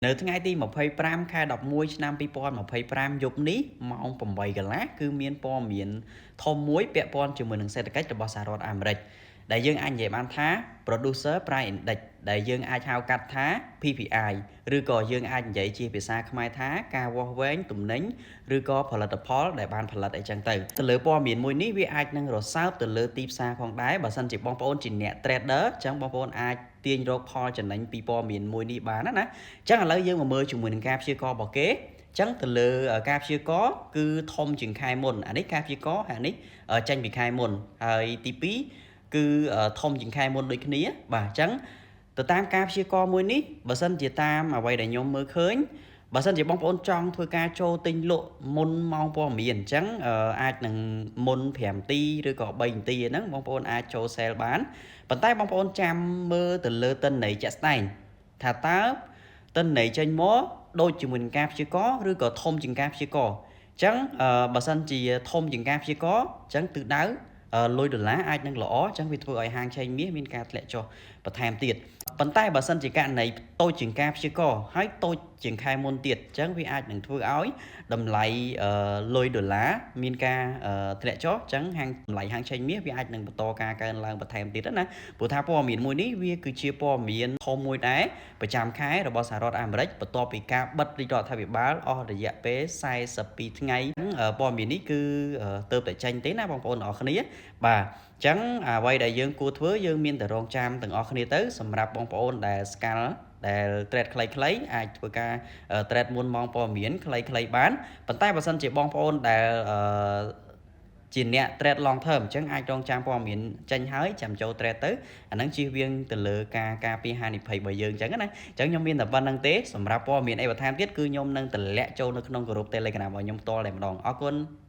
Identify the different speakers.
Speaker 1: នៅថ្ងៃទី25ខែ11ឆ្នាំ2025យប់នេះម៉ោង8កន្លះគឺមានព័ត៌មានធំមួយពាក់ព័ន្ធជាមួយនឹងសេដ្ឋកិច្ចរបស់សហរដ្ឋអាមេរិកដែលយើងអាចនិយាយបានថា Producer Price Index ដែលយើងអាចហៅកាត់ថា PPI ឬក៏យើងអាចនិយាយជាភាសាខ្មែរថាការវាស់វែងទំនិញឬក៏ផលិតផលដែលបានផលិតអីចឹងទៅទៅលើព័ត៌មានមួយនេះវាអាចនឹងរសើបទៅលើទីផ្សារផងដែរបើសិនជាបងប្អូនជាអ្នក trader ចឹងបងប្អូនអាចទាញរកផលចំណេញពីព័ត៌មានមួយនេះបានណាណាចឹងឥឡូវយើងមកមើលជាមួយនឹងការព្យាករណ៍របស់គេចឹងទៅលើការព្យាករណ៍គឺធំជាងខែមុនអានេះការព្យាករណ៍ហើយអានេះចេញពីខែមុនហើយទី2គឺធំជាងខែមុនដូចគ្នាបាទអញ្ចឹងទៅតាមការព្យាករណ៍មួយនេះបើសិនជាតាមអ្វីដែលខ្ញុំមើលឃើញបើសិនជាបងប្អូនចង់ធ្វើការចូលទិញលក់មុនម៉ោងព័ត៌មានអញ្ចឹងអាចនឹងមុន5នាទីឬក៏3នាទីហ្នឹងបងប្អូនអាចចូល sell បានប៉ុន្តែបងប្អូនចាំមើលទៅលើទិន្នន័យជាក់ស្ដែងថាតើទិន្នន័យចេញមកដូចជាមួយនឹងការព្យាករណ៍ឬក៏ធំជាងការព្យាករណ៍អញ្ចឹងបើសិនជាធំជាងការព្យាករណ៍អញ្ចឹងទិសដៅលុយដុល្លារអាចនឹងល្អអញ្ចឹងវាធ្វើឲ្យហាងឆេងមាសមានការធ្លាក់ចុះបន្ថែមទៀតប៉ុន្តែបើសិនជាករណីតូចជាងការព្យាករណ៍ហើយតូចជាងខែមុនទៀតអញ្ចឹងវាអាចនឹងធ្វើឲ្យតម្លៃលុយដុល្លារមានការធ្លាក់ចុះអញ្ចឹងហាងតម្លៃហាងឆេងមាសវាអាចនឹងបន្តការកើនឡើងបន្ថែមទៀតណាព្រោះថាព័ត៌មានមួយនេះវាគឺជាព័ត៌មានធំមួយដែរប្រចាំខែរបស់សហរដ្ឋអាមេរិកបន្ទាប់ពីការបិទរាជរដ្ឋាភិបាលអស់រយៈពេល42ថ្ងៃព័ត៌មាននេះគឺទើបតែចេញទេណាបងប្អូនអរគ្នាបាទអញ្ចឹងអ្វីដែលយើងគួរធ្វើយើងមានតែរងចាំទាំងអស់គ្នាទៅសម្រាប់បងប្អូនដែល scalp ដែល trade ខ្លីៗអាចធ្វើការ trade មុនម៉ោងព័ត៌មានខ្លីៗបានប៉ុន្តែបើសិនជាបងប្អូនដែលជាអ្នក trade long term អញ្ចឹងអាចរងចាំព័ត៌មានចេញហើយចាំចូល trade ទៅអាហ្នឹងជៀសវាងទៅលើការការពារហានិភ័យរបស់យើងអញ្ចឹងណាអញ្ចឹងខ្ញុំមានតែប៉ុណ្្នឹងទេសម្រាប់ព័ត៌មានអីបន្ថែមទៀតគឺខ្ញុំនឹងតម្លាក់ចូលនៅក្នុងក្រុម Telegram របស់ខ្ញុំផ្ទាល់តែម្ដងអរគុណ។